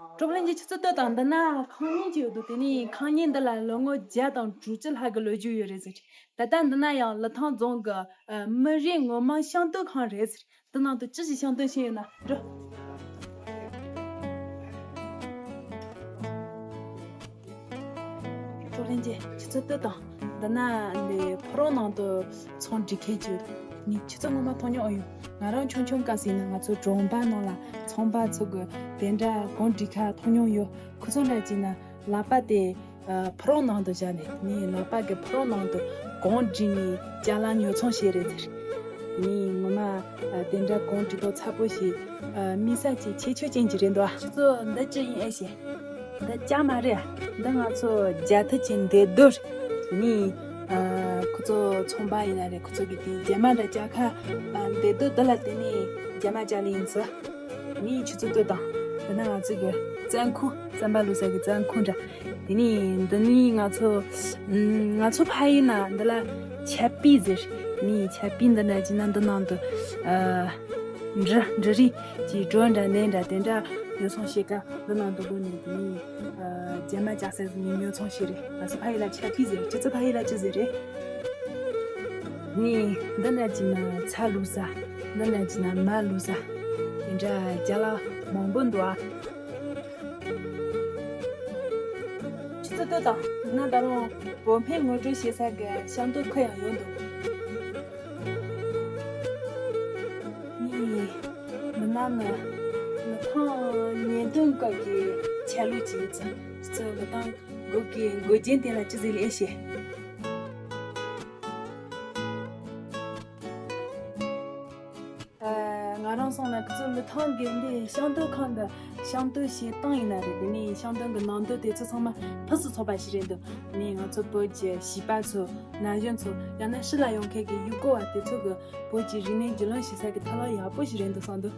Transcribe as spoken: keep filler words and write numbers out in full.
གྲོགས་ལྷན་རྒྱས་ཁྱེད་ཚོ་ལྟོས་དང་། འདི་ན་ཁང་རྙིང་ཅིག་ཡོད་འདུག་དེ་ནས་ཁང་རྙིང་འདི་ལ་ལོ་ངོ་བརྒྱ་དང་དྲུག་ཅུ་ལྷག་གི་ལོ་རྒྱུས་ཡོད་རེད་ཟེར། ད་ལྟ་འདི་ན་ཡང་ལི་ཐང་རྫོང་གི་ཨ་མི་རེ་ངོ་མ་ཤིང་ཏོག་ཁང་རེད་ཟེར། འདི་ནང་དུ་ཅི་ཞིག་ཤིང་ཏོག་ཤིང་ཡོད་ན་འགྲོ། གྲོགས་ལྷན་རྒྱས་ཁྱེད་ཚོ་ལྟོས་དང་། འདི་ན་འདི་ཕོ་བྲང་ནང་དུ་ཚོང་སྒྲིག་མཁན་ཅིག་ཡོད། ནི་ཁྱེད་ཚོ་ངོ་མ་མཐོང་མྱོང་ཨེ་ཡོད། ང་རང་ཆུང་ཆུང་སྐབས་ཟིན་ན་ང་ཚོ་གྲོང་པ་ནང་ལ་ཚོང་པ་ཚོ་གི་དེ་འདྲ་གོང་སྒྲིག་ཁ་མཐོང་མྱོང་ཡོད། ཁོ་ཚོ་འདྲ་ཅིག་ན་ལག་པ་དེ་ཨ་ཕོ་བྲང་ནང་དུ་བཞག་ནས་ནི་ལག་པ་གི་ཕོ་བྲང་ནང་དུ་གོང་སྒྲིག་ནས་ཅ་ལག་ཉོ་ཚོང་བྱེད་རེད་ཟེར། ནི་ངོ་མ་ཨ་དེ་འདྲ་གོང་སྒྲིག་ཐོག་ཚ་པོ་ཞིག་ཨ་དམིགས་བསལ་གྱི་ཁྱད་ཆོས་ཅན་གྱི་རེད་འདུག་ཁྱེད་ཚོ་འདི་ཅི་ཡིན་ཨེ་ཤེས། འདི་ལྕགས་མ་རེད། འདི་ང་ཚོ་རྒྱ་ཐུ་ཆེན་འདེད་རྡོ་རེད། ནི་ཨ་ཁོ་ཚོ་ཚོང་པ་ཡིན་ན་རེད། ཁོ་ཚོ་གི་དེ་རྒྱ་མ་འདྲ་ལྕགས་ཁ་ཨ་འདེད་རྡོ་འདི་ལ་བརྟེན་ནས་རྒྱ་མ་ལྕགས་ལེན་ཡིན་ཟེར། ནི་ཁྱེད་ཚོ་ལྟོས་དང་། འདི་ན་ང་ཚོ་གི་བཙོན་ཁང་། རྩམ་པ་བླུགས་ས་གི་བཙོན་ཁང་འདྲ། དེ་ནས་འདི་ནི་ང་ཚོ་ཨམ་ང་ཚོ་ཕ་ཡུལ་ན་འདི་ལ་ཆད་པའི་ཟེར། དེ་ནས་ཆད་པའི་འདི་འདྲ་ཅིག་ན་འདི་ནང་དུ་ཨ་འབྲུ་འབྲུ་རིགས་ཀྱི་སྒྲོ་འདྲ་ནས་འདྲ་དེ་འདྲ་ཉོ་ཚོང་བྱེད་ཀ། འདི་ནང་དུ་སྒོ་ནས་དེ་ནས་ཨ་རྒྱ་མ་ལྕགས་ཟེར་ནས་ཉོ་ཚོང་བྱེད་རེད། ང་ཚོ་ཕ་ཡུལ་ལ་ཆད་པའི་ཟེར། ཁྱེད་ཚོ་ཕ་ཡུལ་ལ་ཅི་ཟེར་རེད། ནི་འདི་འདྲ་ཅིག་ན་ཚྭ་བླུགས་ས། འདི་འདྲ་ཅིག་ན་མར་བླུགས་ས། དེ་འདྲ་རྒྱ་ལ་མང་པོ་འདུག་ཨ། ཆུ་ཚོད་ལྟོས་དང་། ང་ད་རུང་བོད་སྨན་ངོ་སྤྲོད་བྱེད་ས་གི་ཤིང་ཏོག་ཁུ་ཡང་ཡོད་འདུག་ནི་མི་ནང་ནི་མི་ཐང་ཉེན་དོན་སྐབས་ཀྱི་ཆ་ལུགས་ཀྱི་ཚ་ཚོད་མི་ཐང་སྒོ་གི་སྒོ་རྒྱན་དེ་ལ་ཅི་ཟེར་ལེ་ཤེས། ཨ་ང་རང་སོང་ན་ཁོ་ཚོ་ལི་ཐང་དགོན་པའི་ཤིང་ཏོག་ཁང་གི་ཤིང་ཏོག་བཞེས་སྟངས་ཡིན་ན་རེད། དེ་ནས་ཤིང་ཏོག་གི་ནང་དོན་དེ་ཚོ་ཚང་མ་ཕུན་སུམ་ཚོགས་པ་ཞིག་རེད་འདུག་ནས་ང་ཚོ་བོད་ཀྱི་བྱིས་པ་ཚོ་ན་གཞོན་ཚོ་ཡང་ན་ཕྱི་ལ་ཡོང་མཁན་གྱི་ཡུལ་སྐོར་བ་དེ་ཚོ་གི་བོད་ཀྱི་རིག་གནས་རྒྱུས་ལོན་བྱེད་ས་གི་ཐབས་ལམ་ཡག་པོ་ཞིག་རེད་འདུག་བསམ་འདུག